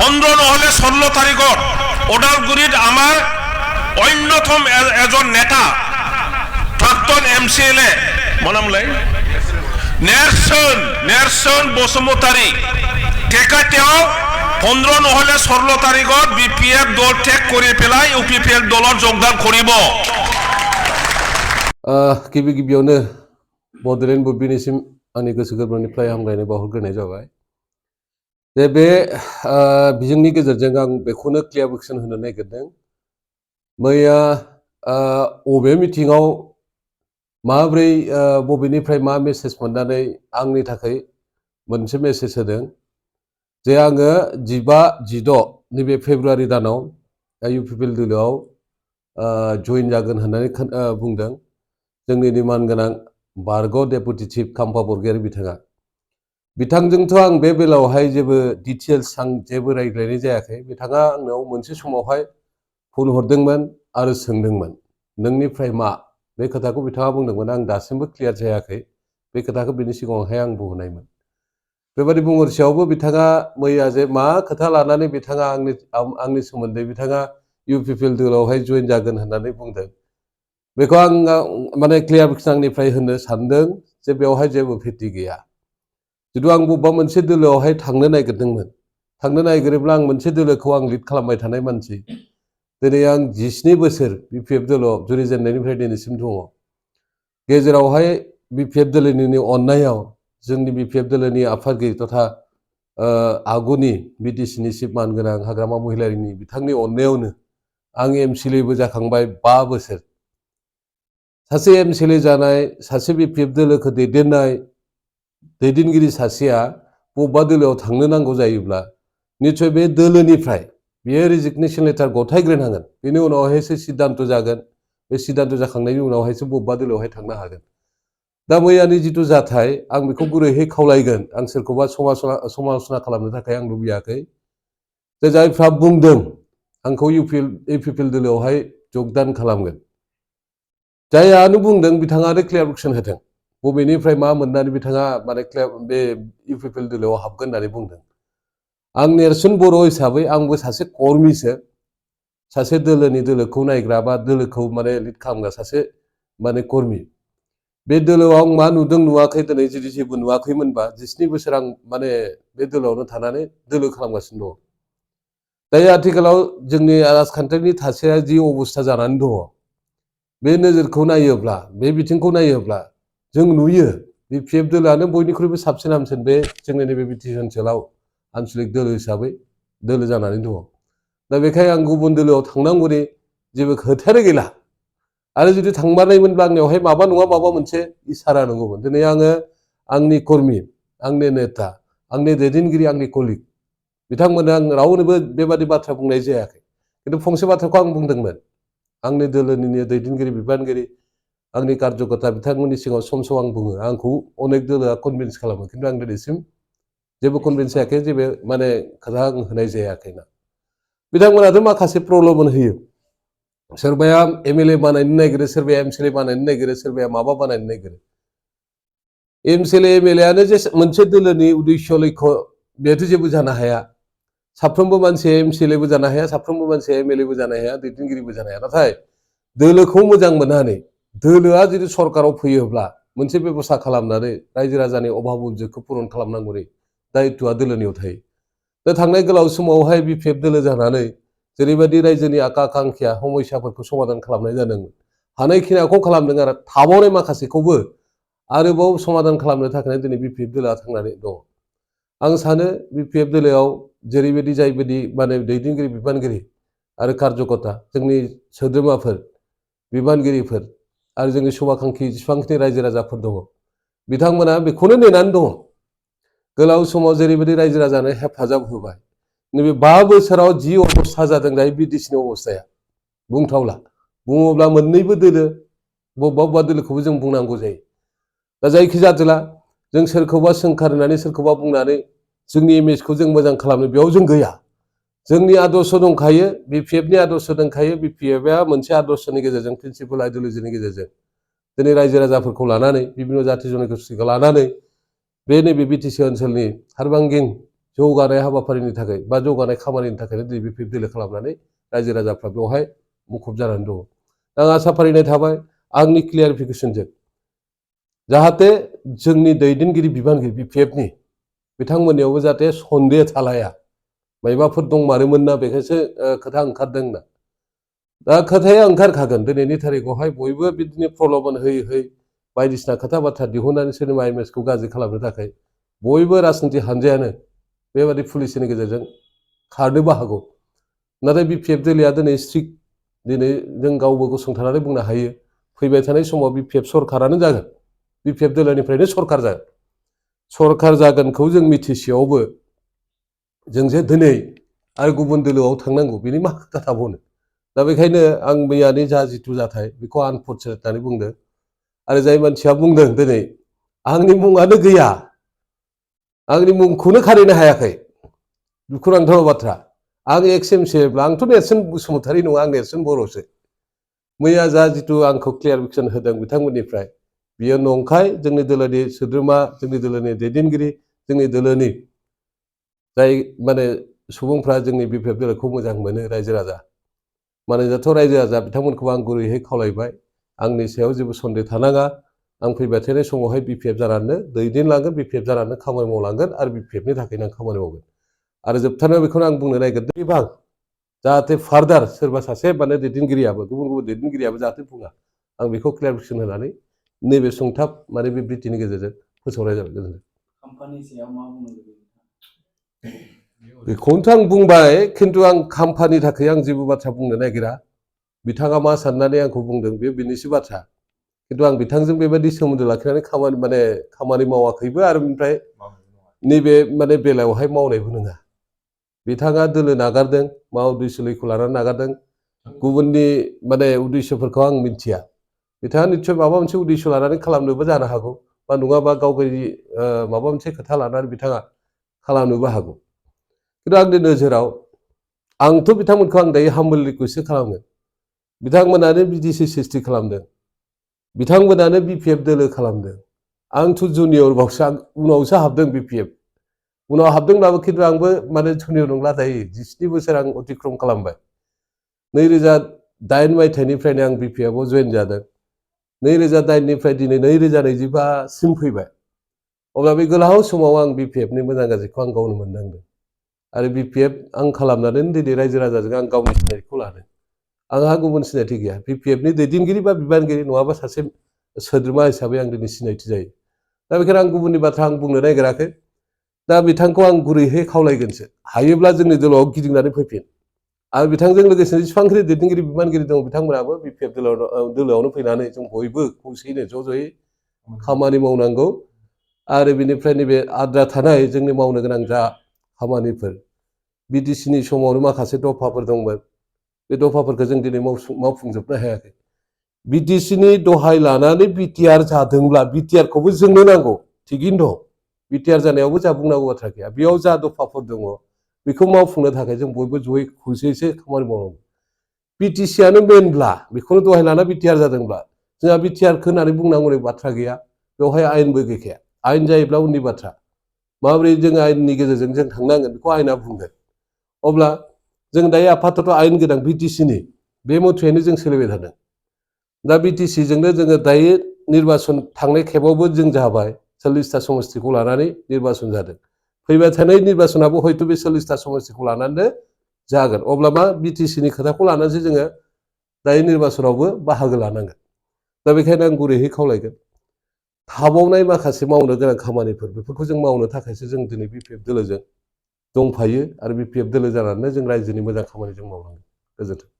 15 নহলে 16 তারিখত ওদালগুৰিত আমাৰ অন্যতম এজন নেতা প্ৰাক্তন MCLA মনামলাই নেৰসন বসুমতাৰী তেখেতেও 15 নহলে 16 তাৰিখত BPF দল ত্যাগ কৰি পেলাই UPPF দলৰ যোগদান কৰিব। गिबियावनो बड'लेण्ड बुब्लिनिसिम आंनि गोसो गोरबोनिफ्राय हामलायनाय बावहरग्रोनाय जाबाय। बे बिजोंनि गेजेरजों आं बेखौनो क्लियारिफिकेसन होनो नागिरदों। मैया बबे मिटिङाव माब्रै बबेनिफ्राय मा मेसेज मोननानै आंनि थाखाय मोनसे मेसेज होदों जे आङो 15-16 नैबे फेब्रुवारि दानाव UPPL दोलोआव जइन जागोन होननानै बुंदों जोंनि निमान गोनां बारग' डेपुटि चिफ खाम्फा बरगयारी बिथाङा। बिथांजोंथ' आं बे बेलायावहाय जेबो डिटेल्स आं जेबो रायज्लायनाय जायाखै। बिथाङा आंनाव मोनसे समावहाय फन हरदोंमोन आरो सोंदोंमोन नोंनिफ्राय मा बे खोथाखौ बिथाङा बुंदोंमोन। आं दासिमबो क्लियार जायाखै बे खोथाखौ बिनि सिगाङावहाय आं बुंनायमोन। बेबायदि बुंहरसेयावबो बिथाङा मैया जे मा खोथा लानानै बिथाङा आंनि सोमोन्दै बिथाङा UPPL दोलोआवहाय जइन जागोन होननानै बुंदों बेखौ आं माने क्लियारिफिकेसन आंनिफ्राय होनो सानदों जे बेवहाय जेबो भित्ति गैया। जुदि आं बबेबा मोनसे दोलोआवहाय थांनो नागिरदोंमोन, थांनो नागिरोब्ला आं मोनसे दोलोखौ आं लिड खालामबाय थानाय मानसि। दिनै आं 17 बोसोर BPF दोलोआव जुरिजेननायनिफ्राय दिनैसिम दङ। गेजेरावहाय BPF दोलोनि अननायाव जोंनि BPF दोलोनि आफादगिरि तथा आगुनि BTCनि चिफ मानगोनां हाग्रामा महिलारिनि बिथांनि अननायावनो आं MCLAबो जाखांबाय 5 बोसोर। सासे MCLA जानाय, सासे BPF दोलोखौ दैदेनगिरि सासेया बबेबा दोलोआव थांनो नांगौ जायोब्ला निश्चय बे दोलोनिफ्राय बियो रेजिगनेसन लेटार गथायग्रोनांगोन। बेनि उनावहायसो सिद्धान्त जागोन। बे सिद्धान्त जाखांनायनि उनावहायसो बबेबा दोलोआवहाय थांनो हागोन। दा मैयानि जिथु जाथाय आं बेखौ गुरैहै खावलायगोन। आं सोरखौबा समालोचना खालामनो थाखाय आं लुबैयाखै। जे जायफ्रा बुंदों आंखौ UPPL दोलोआवहाय जगदान खालामगोन, जायानो बुंदों बिथाङानो क्लियारिफिकेसन होदों बबेनिफ्राय मा मोननानै बिथाङा माने बे UPPL दोलोआव हाबगोन होननानै बुंदों। आं नेरसोन बर' हिसाबै आंबो सासे कर्मिसो, सासे दोलोखौ नायग्रा बा दोलोखौ माने लिड खालामग्रा सासे माने कर्मि। बे दोलोआव आं मा नुदों नुवाखै दिनै जुदि जेबो नुवाखैमोनबा 17 बोसोर आं माने बे दोलोआवनो थानानै दोलो खालामगासिनो दङ। दायो आथिखालाव जोंनि राजखान्थिनि थासारिया जि अबस्था जानानै दङ, बे नोजोरखौ नायोब्ला, बे बिथिंखौ नायोब्ला जों नुयो BPF दोलोआनो बयनिख्रुइबो साबसिन हामसिन बे जोंनि नैबे BTC ओनसोलाव आन्चलिक दोलो हिसाबै दोलो जानानै दङ। दा बेखायनो आं गुबुन दोलोआव थांनांगौनि जेबो खोथायानो गैला। आरो जुदि थांमारनायमोनब्ला आंनियावहाय माबा नङा माबा मोनसे इसारा दङमोन। दिनै आङो आंनि कर्मि, आंनि नेता, आंनि दैदेनगिरि, आंनि कलिग बिथांमोननो आं रावनोबो बेबादि बाथ्रा बुंनाय जायाखै। खिन्थु फंसे बाथ्राखौ आं बुंदोंमोन आंनि दोलोनिनो दैदेनगिरि बिबानगिरि आंनि कार्यकर्ता बिथांमोननि सिगाङाव सम आं बुङो आंखौ अनेक दोलोआ कनभिन्स खालामो। खिन्थु आं दिनैसिम जेबो कनभिन्स जायाखै, जेबो माने खोथा आं होनाय जायाखैना। बिथांमोनाथ' माखासे प्रल'भन होयो। सोरबाया MLA बानायनो नागिरो, सोरबाया MCLA बानायनो नागिरो, सोरबाया माबा बानायनो नागिरो। MCLA MLAआनो जे मोनसे दोलोनि उद्देश्य लक्ष्य बेथ' जेबो जानो हाया। साफ्रोमबो मानसिया MCLAबो जानो हाया, साफ्रोमबो मानसिया MLAबो जानो हाया, दैदेनगिरिबो जानो हाया। नाथाय दोलोखौ मोजां मोननानै दोलोआ जुदि सरकाराव फैयोब्ला मोनसे बेबस्था खालामनानै रायजो राजानि अभाब उद्जोगखौ पुरन खालामनांगौनि दायित्वआ दोलोनियाव थायो। दा थांनाय गोलाव समावहाय BPF दोलो जानानै जेरैबायदि रायजोनि आखा आकांक्षा समस्याफोरखौ समाधान खालामनाय जादोंमोन, हानायखिनिखौ खालामदों आरो थाबावनाय माखासेखौबो आरोबाव समाधान खालामनो थाखाय दिनै BPF दोलोआ थांनानै दङ। आं सानो BPF दोलोआव जेरैबायदि जायबायदि माने दैदेनगिरि बिबानगिरि आरो कार्यकर्ता जोंनि सोद्रोमाफोर बिबानगिरिफोर आरो जोंनि शुभाकांक्षी जेसेबांखिनि रायजो राजाफोर दङ बिथांमोना बेखौनो नेनानै दङ। गोलाव समाव जेरैबायदि रायजो राजानो हेफाजाब होबाय, नैबे 5 बोसोराव जि अबस्था जादों दायो BTCनि अबस्थाया बुंथावला। बुङोब्ला मोननैबो दोलो बबेबा दोलोखौबो जों बुंनांगौ जायो। दा जायखि जादोला जों सोरखौबा सोंखारिनानै सोरखौबा बुंनानै जोंनि इमेजखौ जों मोजां खालामनो बेयाव जों गैया। जोंनि आदर्श दंखायो, BPFनि आदर्श दंखायो। BPFआ मोनसे आदर्शनि गेजेरजों प्रिन्सिपल आइडिय'लजिनि गेजेरजों दिनै रायजो राजाफोरखौ लानानै बिभिन्न जाति जनगोष्ठीखौ लानानै बे नैबे BTC ओनसोलनि सारबांगिं जौगानाय हाबाफारिनि थाखाय बा जौगानाय खामानिनि थाखायनो दिनै बिपिएफ दोलो खालामनानै रायजो राजाफ्रा बेवहाय मुखुब जानानै दङ। आं आसा फारिनाय थाबाय आंनि क्लियारिफिकेसनजों जाहाथे जोंनि दैदेनगिरि बिबानगिरि बिपिएफनि बिथांमोननियावबो जाहाथे सन्देह थालाया मायबाफोर दंमारोमोन ना बेखायसो खोथा ओंखारदों ना दा खोथाया ओंखारखागोन दिनैनि थारिखआवहाय बयबो बिदिनो प्रल'भन होयै होयै बायदिसिना खोथा बाथ्रा दिहुननानै सोरनिबा इमेजखौ गाज्रि खालामनो थाखाय बयबो राजनिति हानजायानो बेबादि पुलिसनि गेजेरजों खारनोबो हागौ नाथाय बिपिएफ दोलोआ दिनै स्ट्रिक्ट दिनै जों गावबो गसंथानानै बुंनो हायो फैबाय थानाय समाव बिपिएफ सरकारानो जागोन बिपिएफ दोलोनिफ्रायनो सरकार जागोनखौ जों मिथिसेयावबो जों जे दिनै आरो गुबुन दोलोआव थांनांगौ बेनि मा खोथा थाबावनो दा बेखायनो आं मैयानि जा जिथु जाथाय बेखौ आनफर्चुनेट होननानै बुंदों आरो जाय मानसिया बुंदों दिनै आंनि मुङानो गैया आंनि मुंखौनो खारिनो हायाखै दुखुनांथाव बाथ्रा आं एक्सएमसिब्ला आंथ' नेरसोन बसुमतारी नङा आं नेरसोन बर'सो मैया जा जिथु आंखौ क्लियारिफिकेसन होदों बिथांमोननिफ्राय बियो नंखाय जोंनि दोलोनि सोद्रोमा जोंनि दोलोनि दैदेनगिरि जोंनि दोलोनि जाय माने सुबुंफ्रा जोंनि बिपिएफ दोलोखौ मोजां मोनो रायजो राजा मानोनाथ' रायजो राजा बिथांमोनखौ आं गुरैयै खावलायबाय आंनि सायाव जेबो सन्देह थानाङा आं फैबाय थानाय समावहाय बिपिएफ जानानै दैदेनलांगोन बिपिएफ जानानै खामानि मावलांगोन आरो बिपिएफनि थाखायनो आं खामानि मावगोन आरो जोबथारनायाव बेखौनो आं बुंनो नागिरदों बिभाग जाहाथे फार्दार सोरबा सासे माने दैदेनगिरियाबो गुबुन गुबुन दैदेनगिरियाबो जाहाथे बुङा आं बेखौ क्लियारिफिकेसन होनानै नैबे सुंथाब माने बे बिटिनि गेजेरजों फोसावनाय जाबाय गोजोन्थों। बेखौनोथ' आं बुंबाय खिन्थु आं खाम्फानि थाखाय आं जेबो बाथ्रा बुंनो नागिरा बिथाङा मा साननानै आंखौ बुंदों बे बिनिसो बाथ्रा खिन्थु आं बिथांजों बेबायदि सोमोन्दो लाखिनानै खामानि मावाखैबो आरो ओमफ्राय नैबे माने बेलायावहाय मावनायबो नङा बिथाङा दोलो नागारदों मा उद्देश्यखौ लानानै नागारदों गुबुननि माने उद्देश्यफोरखौ आं मिथिया बिथाङा निस्सय माबा मोनसे उद्देश्य लानानै खालामनोबो जानो हागौ बा नङाबा गाव गावनि माबा मोनसे खोथा लानानै बिथाङा खालामनोबो हागौ खिन्थु आंनि नोजोराव आंथ' बिथांमोनखौ आं दायो हामबोल रिकुवेस्ट खालामो बिथांमोनानो बिडिसि सिस्टि खालामदों बिथांमोनानो बिपिएफ दोलो खालामदों आंथ' जुनियरबावसो उनावसो हाबदों बिपिएफ उनाव हाबदोंब्लाबो खिन्थु आंबो माने जुनियर नंला दायो 17 बोसोर आं अतिक्रम खालामबाय 2008 मायथाइनिफ्रायनो आं बिपिएफआव जयेन जादों 2008 निफ्राय दिनै 2025 सिम फैबाय अब्ला बे गोलाव समाव आं बिपिएफनि मोजां गाज्रिखौ आं गावनो मोननांदों आरो बिपिएफ आं खालामनानै दिनै रायजो राजाजों आं गावनि सिनायथिखौ लादों आंहा गुबुन सिनायथि गैया बिपिएफनि दैदेनगिरि बा बिबानगिरि नङाबा सासे सोद्रोमा हिसाबै आं दिनै सिनायथि जायो दा बेखायनो आं गुबुननि बाथ्रा आं बुंनो नागिराखै दा बिथांखौ आं गुरैहै खावलायगोनसो हायोब्ला जोंनि दोलोआव गिदिंनानै फैफिन आरो बिथांजों लोगोसे जेसेबांखि दैदेनगिरि बिबानगिरि दं बिथांमोनाबो बिपिएफ दोलोआवनो फैनानै जों बयबो खौसेयैनो ज' ज'यै खामानि मावनांगौ आरो बिनिफ्राय नैबे आद्रा थानाय जोंनि मावनो गोनां जा खामानिफोर बिटिसिनि समावनो माखासे दफाफोर दंमोन बे दफाफोरखौ जों दिनै मावफुंजोबनो हायाखै बिटिसिनि दहाय लानानै बिटिआर जादोंब्ला बिटिआरखौबो जोंनो नांगौ थिगैनो दं बिटिआर जानायावबो जा बुंनांगौ बाथ्रा गैया बेयाव जा दफाफोर दङ बेखौ मावफुंनो थाखाय जों बयबो जयै खौसेयैसो खामानि मावनांगौ बिटिसिआनो मेनब्ला बेखौनो दहाय लाना बिटिआर जादोंब्ला जोंहा बिटिआरखौ होननानै बुंनांगौनि बाथ्रा गैया बेवहाय आयेनबो गैखाया आयेन जायोब्ला उननि बाथ्रा माबोरै जों आयेननि गेजेरजों जों थांनांगोन बेखौ आयेना बुंगोन अब्ला जों दायो आपातत आयेन गोनां बिटिसिनि बे मथेयैनो जों सोलिबाय थादों दा बिटिसिजोंनो जोङो दायो निर्बासन थांनाय खेबावबो जों जाबाय 40टा समस्तिखौ लानानै निर्बासन जादों फैबाय थानाय निर्बासनाबो हयथ' बे 40टा समस्तिखौ लानानै जागोन अब्ला मा बिटिसिनि खोथाखौ लानानैसो जोङो दायो निर्बासनावबो बाहागो लानांगोन दा बेखायनो आं गुरैहै खावलायगोन थाबावनाय माखासे मावनो गोनां खामानिफोर बेफोरखौ जों मावनो थाखायसो जों दिनै बिपिएफ दोलोजों दंफायो आरो बिपिएफ दोलो जानानै जों रायजोनि मोजां खामानि जों मावलांगोन गोजोन्थों।